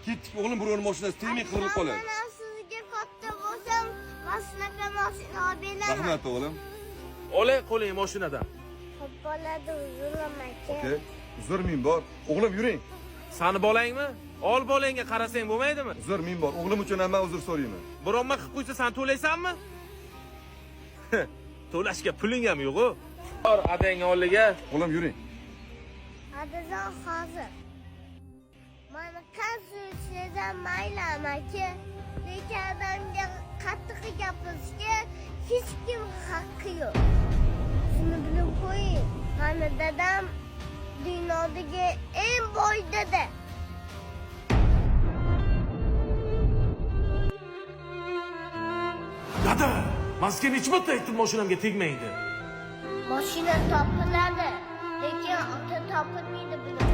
Ketdik o'g'lim, birovning mashinasi tegmay qirilib qoladi. Mana sizga katta bo'lsam, mana shunaqa mashina olib beraman. Rahmat o'g'lim. Olay qo'ling mashinadan. Xo'p bo'ladi, uzr aka. Aka, uzr ming bor. O'g'lim yuring. Sani bolangmi? Ol bolangga qarasang bo'lmaydimi? Uzr ming bor. O'g'lim uchun ham men uzr so'rayman. Biron nima qilib qo'ysa sen to'laysanmi? To'lashga puling ham yo'q-ku. Bor adang oldiga. O'g'lim yuring. Adajon hozir. Mani qancha mayli amaki. Lekin adamga qattiq gapirishga hech kim haqqi yo'q. Shuni bilib qo'ying. Mani dadam dunyodagi eng boy dada. Dada, men sizga necha marta aytdim mashinamga tegmang deb. Mashina topiladi, lekin ota topilmaydi bilib.